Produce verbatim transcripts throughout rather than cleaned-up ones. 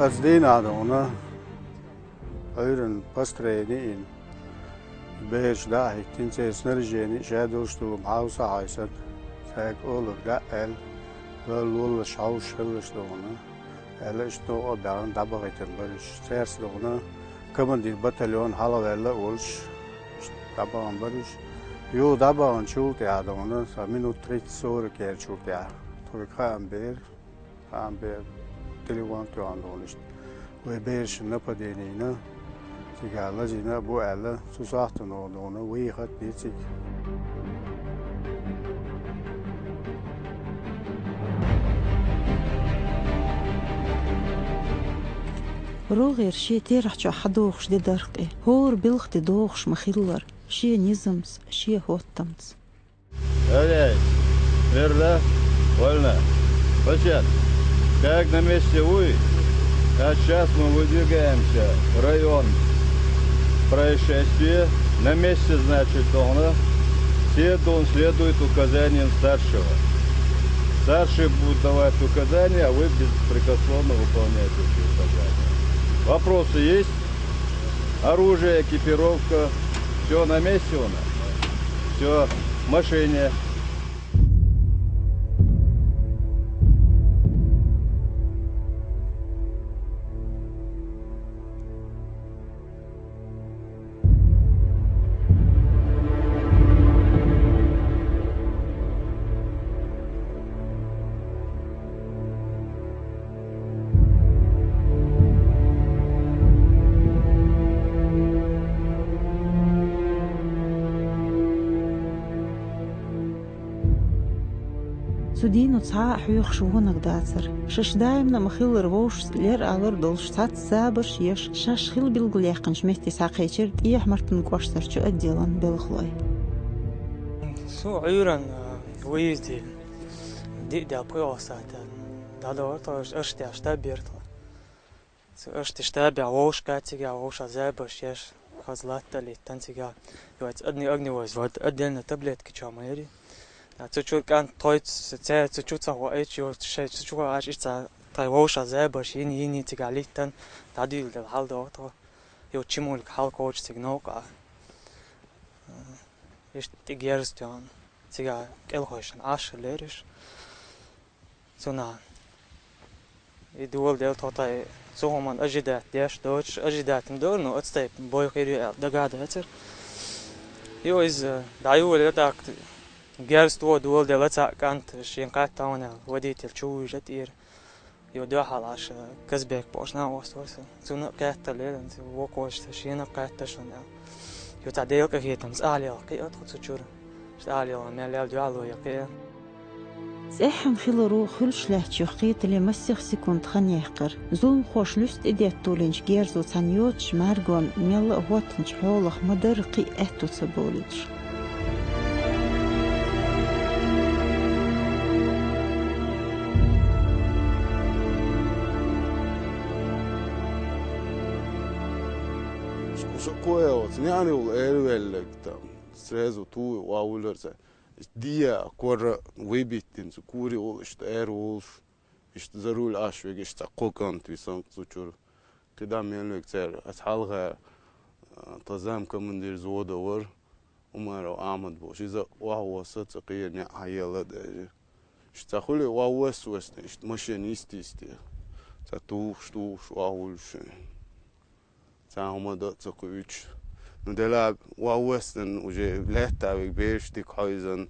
Ас дийнахь дугӀна, Ӏуьйранна построени йина, бераш дӀа а хӀиттина, церан снаряжени а, шадолуш долу хьовса а хьовсад, цаьрга олург дӀа а аьлла, лоллаш хьовсуш хилларш дугӀна, аьлла, иштта новкъа а баьхна, дӀабахийтина бара уьш. Цаьрца дугӀна, командир батальон хьалхаваьлла а волуш, иштта дӀабахана бара уьш. Юха дӀабаханчул тӀаьхьа дугӀна, сан минут тридцать-сорок яьллачул тӀаьхьа, тхоьга хаам бира. Хаам бер, телефон тоьхна дугӀна иштта. Вай берашна нападени йина, цигахь лазийна а бу аьлла, цу сахьтано дугӀна, вайхат а бира цига. РогӀера шен терахь чохь хьадохуш де дарх и, хӀора белхан де догӀуш ма-хиллара, шен низамца, шен хӀоттамца. Эй, смирно, вольно. Пациент, как на месте вы? А сейчас мы выдвигаемся в район происшествия. На месте, значит, дугӀна. Все дун следует указаниям старшего. Старший будет давать указания, а вы беспрекословно выполняете эти указания. Вопросы есть? Оружие, экипировка, все на месте у нас. Все в машине. Цу дийнахь цхьа а хьоьхуш вониг дацара. Шаьш даимна а ма-хиллара вовшашца лер-алар долуш, цхьацца забарш еш, шаьш хила билгалъяьккхинчу метте схьакхечира ТӀехьа-Мартан кӀоштарчу отделан белхалой. Со Ӏуьйранна, а, выезде диъ дел пхоьалгӀа сахьтехь дӀадахара тхо, аша тӀехь штаб яра тхо. Цу аша тӀехь штабехь вовшашка цигахь вовшашца забарш еш, хаза латта а литтина цигахь. Йоцу одни огневой взвод, отдельно таблетки чохь ма яри. А цу чуьра кӀант тхоьца, цаьрца цу чу ца хоуьйтуш, йоцу шайн цу чу хоуьйтуш, иштта цхьа тхайн вовшашца забарш йина, йина цигахь литтина, дӀадуьйладелла хьаладогӀу тхо. Йо, чимулька хьалакхочуш цига новкъахь. Иштта тӀе герз тоьхна, цигахь кӀелхойшна Ӏаш хиллера уьш. Цунах и доладелла тхо тхайн цу хӀуманна ожидать деш доцуш, ожидать ма дора, но оцу тайпа бой хир ю аьлла дагадоцура. Йо, иза дӀайолаелла тӀаккха, герз тоха доладелла цхьаъ кӀант, шена кхетта ван аьлла, водитель чу вуьйжу тӀера. Йо, дуьхьал Ӏаш, Казбек бохуш накъост вара сан. Цунна а кхетта лерина, вокхо шена а кхетта шуна аьлла. Йо, цхьа Делан къинхетамца ала яьлла кхиа тхо цу чуьра. Иштта ала яьлла мел яьлла дуьхьало ян кхиа. ЦӀеххьана хиларо хуьлуш лаьттачух кхетале масех секунд хан яьккхира. Зуламхоша луьста тӀедетталинчу герзо цхьана йоцучу мӀаьргонна мелла а хӀоттанчу хьолах ма-дарра кхин а аьтту ца болуьйтуш. Кху со кхоьалгӀаца неӀарехула араваьлларг там, сразу туй охьавуьлларца, дия, корра выбить дина, цу куре волуш, араволуш, иштта за руль Ӏаш верг, иштта цхьа кхо кӀант висанкъа цу чуьра. КхидӀа мел верг цара, аса хьалха, а, тхан замкомандир взвода вара, Умаров Ахьмад бохуш. Иза охьавосса, цу кхера неӀ хьаелла а даьржи. Иштта цхьа хуьлий охьавосса-воссана, иштта машен йисте-йисте, цхьа тухуш-тухуш охьавуьллуш. Цхьа хӀума дан а ца кхуьуьйтуш. Ну, делахь охьавоссана уже лаьтта верг, бераш дика хьовзийна.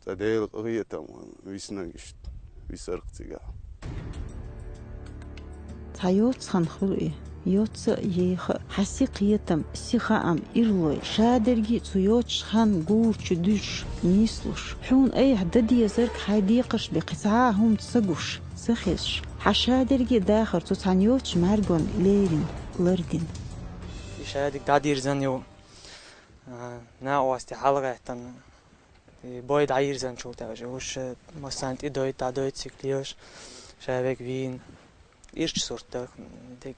Цкъа Делан къинхетам виснарг иштта висарх цигахь. Цхьа йоццу хан хуьлу и, йоцца а, еха а, хьан сий-кхетам, сихаам, ирлой, шадерриг а цу йоццачу хан гур чу дуьзуш, нислуш, хьуна айхьа дан дезарг хьайн декхарш бен кхин цхьа а хӀума ца гуш, ца хезаш, хьан шадерриг а дахар цу цхьана йоццачу мӀаьргонна лерина, лардина. И шадерг дӀадирзина ю, а, накъостий хьалагӀаьттина, и бой дӀайирзинчул тӀаьхьа уьш массарна тӀедойту, дӀадойту цига лелаш, ша верг вийна. Ирча сурт дара дерриг.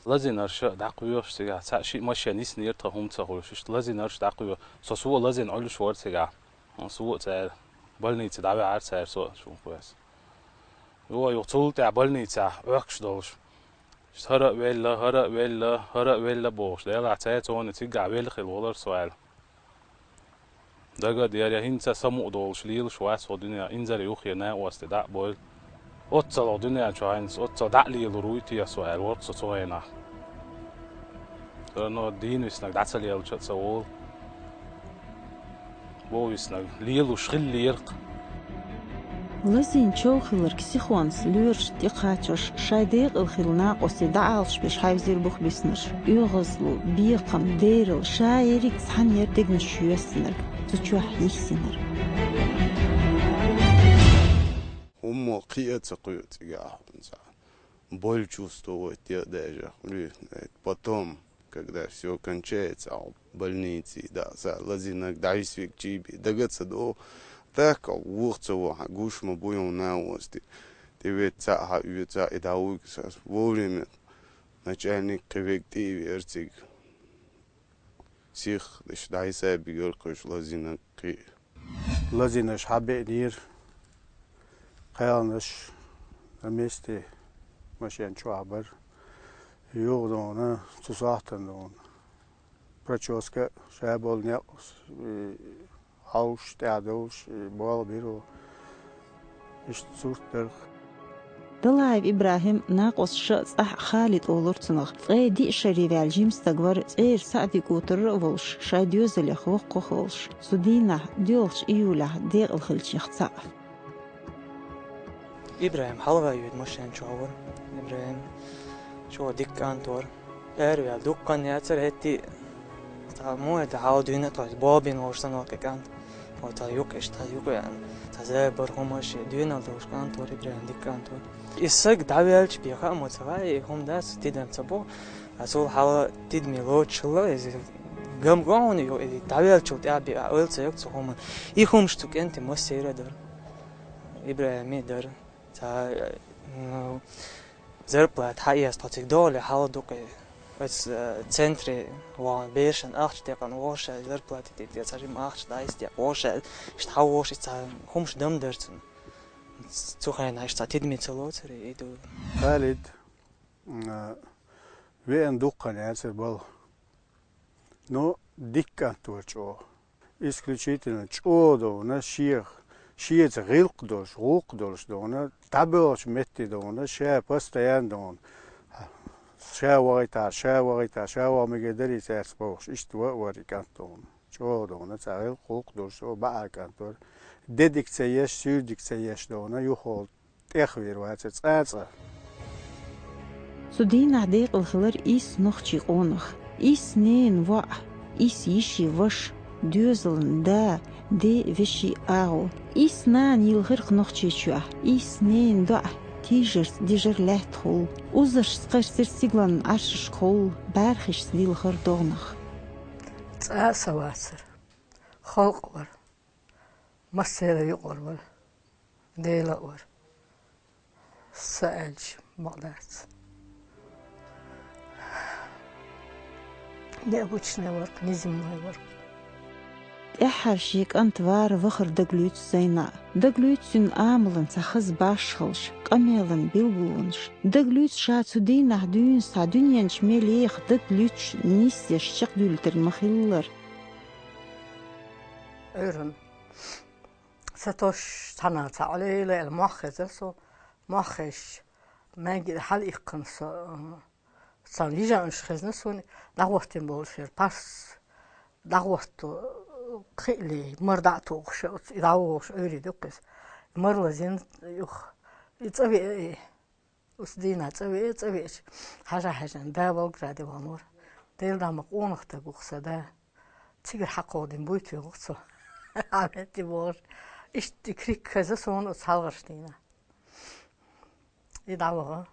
Лазийнарш дӀакхоьхуш цигахь, цхьаъ-шиъ машен йиснера тхан хӀума ца хуьлуш, иштта лазийнарш дӀакхоьху. Со, со а лазийна Ӏуьллуш вара цигахь. Со а цара больнице дӀаваьхьара цара со, шуна кхоьссу. Йо, юха цул тӀаьхьа больницахь Ӏохкуш долуш. ХӀара а велла, хӀара а велла, хӀара а велла бохуш, Делахь цецоне цигахь велла хила волара со аьлла. Дага а дера, я хӀинца самукъа долуш лелаш вац хӀокху дуьненахь, инзаре юххе накъостий дӀа а бойла. ОццалгӀа дуьнен чу хьайнца, оццал дӀа а лелур вуй те со аьлла, вара со цу хенахь. Ца но дийна виснаг дӀа ца лелча а ца волу. Бо виснаг лелуш хиллера-кх. Лазийна чов хилларг Сихонца лоьрашна тӀекхачош, шайн декъала хилла накъостий дӀаалаш беш хьаьвзира бух биснарш. ОьгӀазло, бекхам, дерал, ша ерриг цхьаьна яра дегнаш чу йоьссинарг, цу чохь йиссинарг. ХӀумма кхиа ца кхоьу цигахь хӀунца. Боль чувствовать де даже, потом, когда всё кончается, а больнице, да, са лазинарг дӀайсвиг чийби, дага ца до, так, вуха ца вахьа, гуш ма бу йо накъостий. Тевет цхьаъ хьан оьца и дӀавуьгу сас. Вовремя начальник кхин вег тӀе а веара цига. Сих деш дӀайса бигар кхуьш лазинарг кхин. Лазинарш хьабеънера, кхаьлнаш на месте машен чохь бара. Юха дуна, цу сохьтана дуна. Прочёска а, ша болу некъ, и, хьовш, тӀаьхьа довш, и, болх бира. Иштта сурт дара. Далаев ИбрахӀим, накъост ша а цӀахь а Халид олура цунах, цкъа диъ шаре ваьлла жима стаг вара, цӀера схьа а дика утар а волуш, шайн доьзалех воккхах а волуш, цу дийнахь, доьлхучу июлехь декъала хиллачех цхьаъ. ИбрахӀим хьалха йоьду машен чохь вара. ИбрахӀим чӀогӀа дика кӀант вара. Араваьлла дуккха хан яцара хӀетте а. Цхьа муха дан хьал дуьйна а тхо, иза бобина волуш санна вара кхин кӀант. Вай цхьа юкъа иштта, цхьа юкъа веана. Цхьа забар хӀумаш, доьналла долуш кӀант вара, ИбрахӀим дика кӀант вара. И саг дӀавелча бен хаа ма ца хаьа, и хӀума дац, тидам ца бо. Ас вула хьала тидаме лоцуш хилла, иза гам го хьуна ю, и дӀавелчул тӀаьхьа бен а ойла ца йогу цу хӀуманна. И хӀумаш цу кӀентан массеран а дара. ИбрахӀиман а дара. Цхьа, ну, зарплата хьаэца тхо цига догӀале хьала дукха. Оцу, э, центре вахана берашна ахча декъана вогӀуш, зарплата тӀе, тӀе цхьа жима ахча дӀа, иза декъа вогӀуш, иштта хьан вогӀуш, иза цхьа хӀумаш дам дара цунна. Цу хенахь иштта цхьа тидаме ца лоцура, и ду. Халид, м, а, веана дуккха хан яцара балха. Но дика кӀант вара чӀогӀа. Исключительно чӀогӀа довна, шех-, шеца гӀиллакх долуш, гӀуллакх долуш довна, дӀабоьлхучу метте довна, ша постоянно довна. Ша вахийтахь, ша вахийтахь, ша ваха мегар дарий цаьрца бохуш, иштта ва а вара и кӀант довна. ЧӀогӀа довна, цхьа гӀиллакх-гӀуллакх долуш, о, бакъ кӀант вара. Де дика ца еш, суьйра дика ца еш довна, юххе тӀехвийр вацара цкъа а цкъа. Цу дийнахь декъала хилар исс нохчийн къонах, исс ненан воӀ, исс йишин ваша, доьзалан да, ден вешин агӀо. Исс нана йилхира-кх Нохчийчохь, исс ненан доӀа тийжарца дижира лаьттахула. Узаршца кхерсира стигалан Ӏаршашкахула, бӀаьрхишца дилхира догӀанах. Цкъа а ца вацара. Халкъ вара. Массеран а юкъара вара. Дела а вара. Са аьлча, бакъ дац. Необычный вара-кх, неземной вара-кх. ТӀаьххьара шен кӀант вар вахар дагалуьйцу Зайнаа. Дагалуьйцу цуьнан амалан цхьа хаза башхаллаш, къамелан билгалонаш. Дагалуьйцу ша цу дийнахь дуьйна схьа дуьнен чу мел еха дагалуьйцуш, нисъеш чекхдуьйлуьйтур ма-хиллара. Ӏуьйранна. Сан тосуш цхьана цхьа Ӏалейла аьлла мох хезара со, мох хезча, маьнги хьала иккхина со, цхьана йижарий хезна суна, дӀахӀоттийна болуш яра пас, дӀахӀотто, кхиъли, мара дӀа а тухуш, оцу и дӀавогӀуш Ӏуьйре ду-кх иза. Мара лазийна юха. И цӀа веа и. Оцу дийнахь цӀа веа, цӀа веача, хьажа-хьаьжна, да Волгограде вахана вара. Дела, дама къонах стаг ву-кх сан да. Цигара хьакховдийна буй те гӀо цо. Хьан метте бохуш. Иштта и крик хеза суна оцу хьалхарчу дийнахь. И дӀаваха.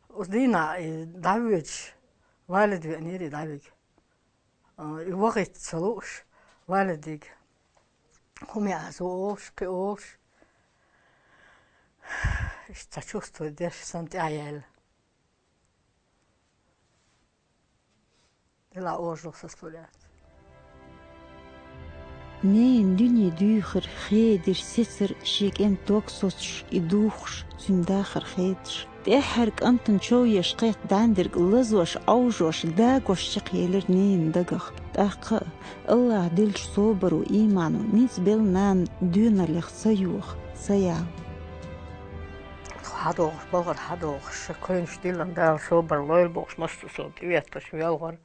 Оцу дийнахь и дӀавоьдуш, Валид веанера и дӀавига. А, и вахийта ца лууш, Валидига хӀума яз ву олуш, кхин олуш. Иштта цхьа чувство деш санна тӀаьхьаяьлла. Дела ожо составляет. Ненан дуьне дуьйхира, хедира, сецира шен кӀентан дог соцуш, и духуш, цуьнан дахар хедаш. ТӀаьххьара кӀантана чов еш кхетта даьндерг лазош, Ӏовжош, дагош чекхъелира ненан дагах. ТӀаккха а, АллахӀа деллачу собаро, иймано ницкъ белла нана доьналлех ца йоха, ца яла. ХьадогӀуш, балхара хьадогӀуш, ша кхойнаш диллина, Дала собар лойла бохуш, массо а сов тӀеетташ велхара.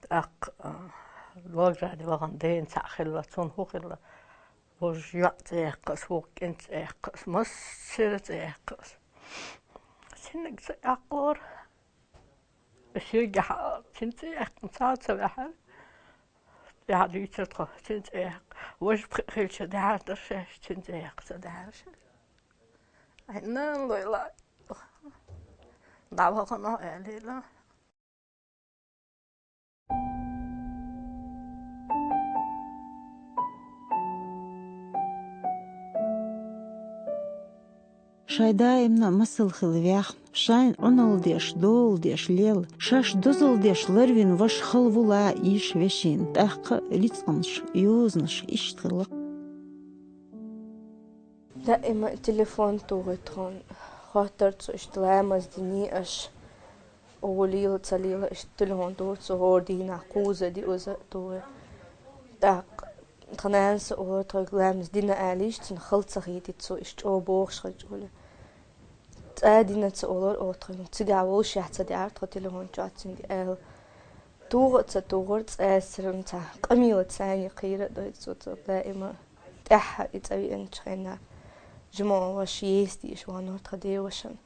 ТӀаккха, а, Волгограде вахана дена цхьаъ хилла, цунна хӀун хилла? Вожа йоӀ цӀе яьккха ас, вукху кӀентан цӀе яьккха ас, массеран цӀе яьккха ас. Цуьнниг ца яккхалора. Ас йигахь а, цуьнан цӀе яьккхина цхьа а ца ваьхьара. ТӀаьхьа дуьйцура тхо, цуьнан цӀе яьккха. Важа пхиъ хилча, даьхьар дара шаьш, цуьнан цӀе яьккха ца даьхьара шаьш. Ай, нана лойла. ДӀавахана аьлла. Шайн даимна а масал хила ваьхна, шайна Ӏуналла деш, дола деш лела, шаьш дозалла деш ларвина ваша хала ву ла ийша вешина, тӀаккха а рицкъанаш, йозанаш иштта хилла. Даима телефон тухуьйту тхуна, хоттура цо, иштта ламаз диний аш, гӀо лела, ца лела, иштта телефон тухура цо, хӀора дийнахь кхузза а, диъазза а тухура. ТӀаккха тхан нанас а олура тхоьга, ламаз дина алийша, цунна хала ца хийтира цо, иштта чӀогӀа бохуш хилча, олий. ЦӀа а дина ца олура оха тхоьга, цигахь волушехь ца даьхьара тхо телефон чохь цуьнга аьлла. Туха а ца тухура цӀа, церан цхьа къамелаца санна кхийра а дойту цо, цо даима. ТӀаьххьара и цӀа веанчу хенахь, жимма ваша еса дийша ваханора тхан девашан.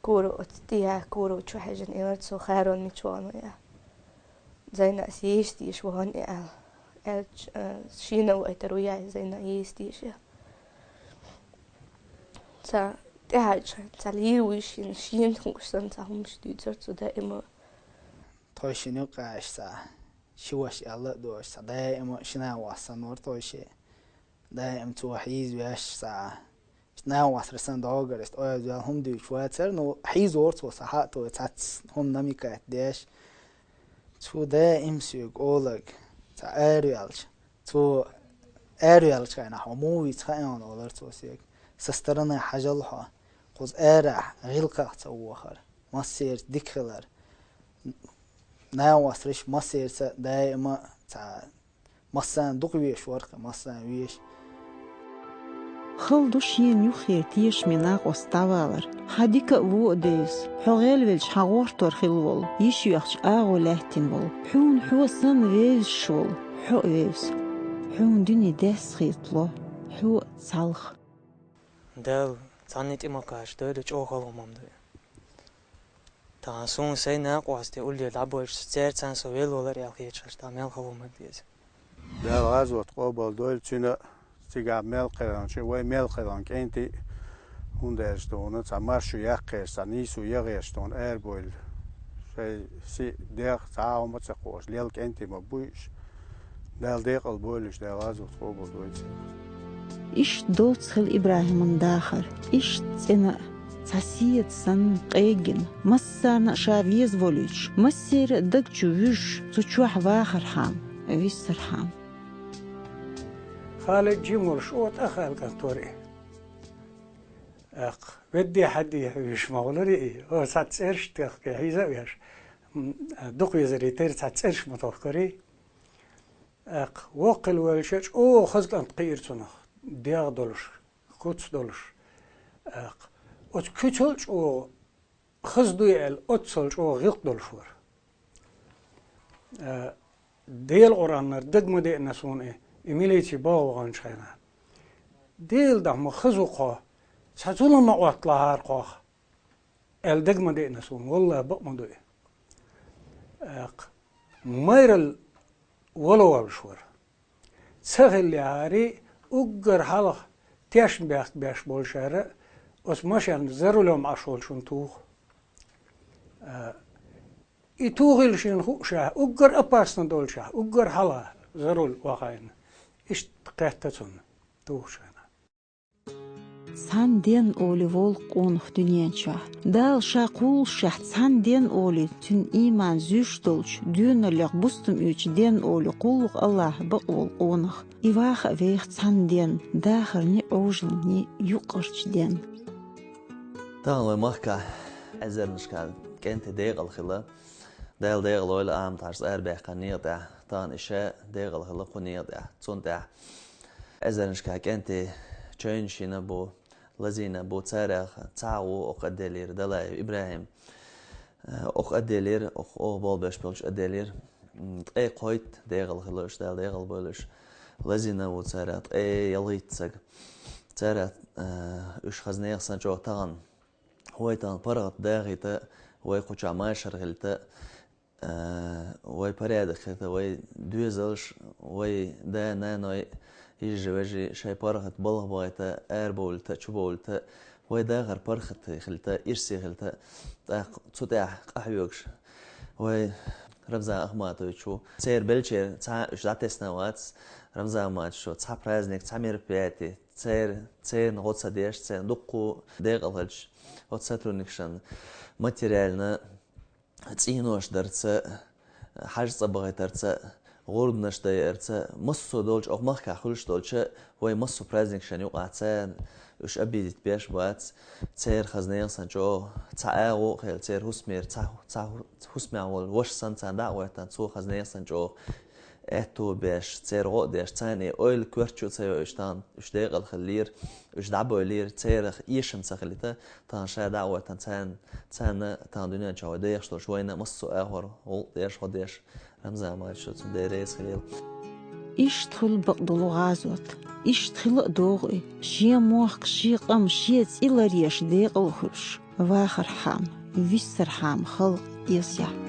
Кура оцу тӀехьа, кура чу хьаьжжина, элира цо, Харон мича вахана ву аьлла. Зайнас еса дийша вахана и аьлла. Аьлча, а, шена а вайтар ву яй, Зайна еса дийша. Цхьа тӀаьхьарчу хенахь, цхьа лийр вуй шена, шена хууш санна цхьа хӀумаш дуьйцура цо даима. Тхойшинна юккъехь иштта цхьа ши ваша аьлла а доцуш, цхьа даима а ши накъост санна вара тхойшиъ. Даима цо хьийзавеш цхьа, иштта накъостера санна дӀогара иштта ойла йолу хӀума дуьйцуш вацара, ну, хьийзавора цо, схьа а товш, цхьацца хӀума намекать деш. Цо даима соьга олург, цхьа араваьлча, цо араваьллачу хенахь хьо муха ву хаьий олура цо соьга. Со стороны хьажал хьо, кхуза арахь гӀиллакхах ца вахар, массерца дика хилар. Накъостарш массерца даима а цхьа массарна дукха везаш вара-кх, массарна везаш. Хала ду шена юххера тешаме накъост дӀавалар. Хьан дика а, вон а девза, хьо гӀелвелча хьан гӀортор хилла волу, йиш йоьхча агӀо лаьттина волу, хьуна хьо санна вевзаш волу, хьо а вевза. Хьуна дуьне даьсса хетало, хьо а цхьалха. Дала цхьанна тӀе ма кхачадойла, чӀогӀа хала хӀума ду и. Тахана суна сайн накъостий уллера дӀабоьлча, цаьрца цхьаьна со велла валар аьлла хеташ хилча, тахана мел хала хӀума деза. Дала гӀазот къобалдойла цуьнан, цигахь мел кхелхинчу, вай мел кхелхина кӀентий а, хӀунда аьлча тхуна цхьа маршо яккхарца, цхьа нийсо яхарца тхуна арабевлла. Шайн сиа, дегӀ цхьа а хӀума ца кхочуш лелла кӀентий ма бу уьш. Дала декъала бойла уьш, Дала гӀазот къобалдойла церан. Иштта доцца хилла ИбрахӀиман дахар, иштта цӀена а, цхьа седа санна къегина, массарна а ша веза волуьйтуш, массеран а даг чу вуьжуш, цу чохь вахархьама, виссархьама. Халид жима волуш, оха тӀаьххьара кӀант вара и. ТӀаккха ведде хьаьдде вуьжуш ма волура и, оха цхьацца цӀераш тохкий, хьийза а веш, м, дукха везарий тера цхьацца цӀераш ма тохкарий. ТӀаккха воккха хилла ваьлча, чӀогӀа хаза кӀант кхиира цунах, дегӀ долуш, куц долуш. ТӀаккха оцу куьцал а чӀогӀа хаза дуй аьлла, оццул чӀогӀа гӀиллакх долуш вара. Э, Делан Къуръанара дага ма деана суна и, и милици баха ваханчу хенахь. Делан дуьхьа ма хаза ву кхо, цхьа зулам ма Ӏотталахьара кхох, аьлла дага ма деана суна, валлахӀи, бакъ ма ду и. ТӀаккха майралла вала волуш вара. Ца хиллехьарий, уггар хьалха тешнабехк беш болчара оцу машенна за рулем Ӏаш волчунна туху. А, и тухийла шена хуушехь, уггар опасно долчехь, уггар хьалха за руль вахийна. Иштта кхетта цунна тухучу хенахь. Цхьана ден олий волу къонах дуьнен чохь. Дала ша кхуллушехь цхьана ден олий, цуьнан ийман зуьйш долчу, доьналлех бустам оьцучу ден олий кхуллух Аллахь бакъволу къонах. И ваха а веха цхьана ден, дахарний, Ӏожаллиний юккъерчу ден. Тахана вай махкахь эзарнашкахь кӀентий декъала хилла. Дала декъала войла, амма тхьаьжца арабаьккхина некъа тӀехь, тахана и ша декъала хилла кху некъа тӀехь. Цунна тӀехь эзарнашкахь кӀентий чевнаш йина бу, лазийна бу, царах цхьаъ ву окху отделера Далаев ИбрахӀим. Э, окху отделера, окху оха болх беш болчу отделера, м, ткъе кхойтта декъала хилла уьш, Дала декъала бойла уьш. Лазийна ву царах ткъе ялхитта стаг. Царах, э, уьш хаза нехан санна чӀогӀа тахана. Вай тахана паргӀат дахийта, вай кху чохь машар хилийта, а, вай порядок хилийта, вай доьзалш, вай да-наной, йижи-вежарий шайн паргӀат балха бахийта, арабовлийта, чубовлийта, вай дахар паргӀат хилийта, ирсе хилийта, тӀаккха цу тӀехь къахьоьгуш вай Рамзан Ахматович ву. Церан беллачеран цхьа уьш дӀатесна вац, Рамзан Ахматовичо цхьа праздник, цхьа мероприяти, церан, церан гӀо ца деш, церан дуккха декъала хилча, оцу сотрудникашна материально цӀенош дарца, хьаж цӀа бахийтарца, гӀурбанаш дайарца, массо а долчу, окху махкахь хуьлуш долчу вай массо а праздникашна юкъахь царна уьш обидеть беш бац, церан хаза нехан санна чӀогӀа цхьа агӀо а хилла, церан хӀусамера цхьа, цхьа хӀусамехь волу ваша санна царна дӀа а гӀоьттина, цо хаза нехан санна чӀогӀа аьтто беш, церан гӀо а деш, царна и ойла коьрта чу а ца йо, уьш тахана, уьш декъала хиллера, уьш дӀабойлийра, церах эшам ца хилийта, тахана ша дӀа а гӀоьттина, царна, царна тахана дуьнен чохь вай дехаш долуш вайна массо а агӀор гӀуллакх деш, гӀо деш, Рамзан Ахматовичо, цундела реза хуьлийла. Иштта хуьлу бакъдолу гӀазот. Иштта хила а догӀу и. Шен мохк, шен къам, шен цӀе ларъеш декъала хуьлуш, вахархьама, виссархьама халкъ эсехь.